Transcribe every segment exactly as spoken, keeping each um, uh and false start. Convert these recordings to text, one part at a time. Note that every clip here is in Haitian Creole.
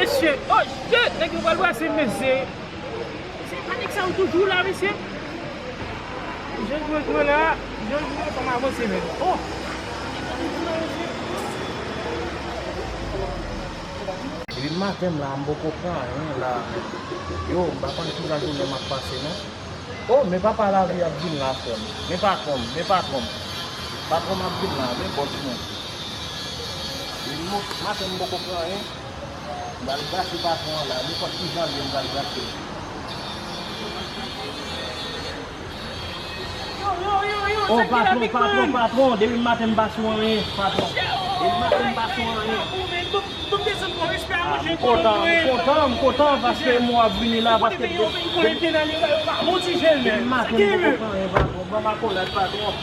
Mesye, oh shit, nèg yo pral brase m, mesye. Se pa nèg sa yo toujou la, mesye. Jan jwe jwe la, jan jwe fò m avanse menm. Oh! Depi maten m la, m poko pran anyen la. Yo, m pa konn ki jan jounen m ap pase non. Oh, men papa lavi ap vin la, frè m. Men patwon m, men patwon m. Patwon m ap vin la, men bòs mwen. Depi maten m poko pran anyen. M pral brase patwon an la, nenpòt ki jan l ye, m pral brase l. Oh, patwon, patwon, patwon, depi maten m pa sou anyen, patwon. Depi maten m pa sou anyen. Ah, m kontan, m kontan, m kontan, paske m wè w ap vini la, paske depi maten m poko pran anyen, patwon. Ban m akolad, patwon.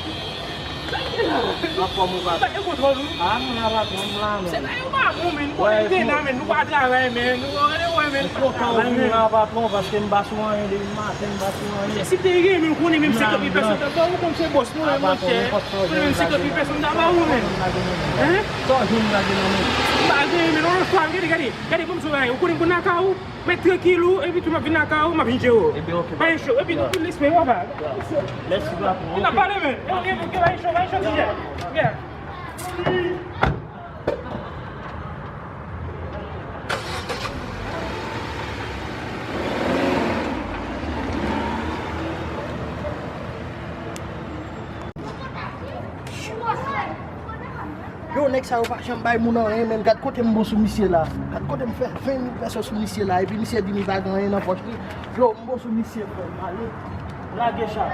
Anfòm ou, patwon? Sa gen kontwòl ou? Ah, m la, patwon, m la, men. Se pa yon babou, men. Nou konnen n te la, men. Nou pa travay, men. Nou pa travay, men. M kontan ou vin la, patwon, paske m pa sou anyen depi maten, m pa sou anyen. Se si te gen, men, ou konnen menm senkant mil pèsòn ta ba ou, kòm se bòs nou, men, monchè. Ou konnen menm senkant mil pèsòn ta ba ou, men. Hein? Sa w jwenn lage nan men? M pa gen, men, non, non, gade, gade, gade, ban m di w bagay. Ou konnen m konn lakay ou? Ret trankil ou, epi tou m ap vin lakay ou, m ap vin jere w. Ebyen, ok, pa gen cho. Epi nou tout lespri, papa. Mèsi, patwon. N ap pale, men. Ok, ok, pa gen cho, pa gen cho, ti jèn. Yeah. Yo, nèg sa yo pa janm bay moun anyen, men gad kote m bon sou misye la. Gad kote m fè ven mil pèsòn sou misye la, epi misye di li pa gen anyen nan pòch li. Yo, m bon sou misye, frè m, ale. Lage chat.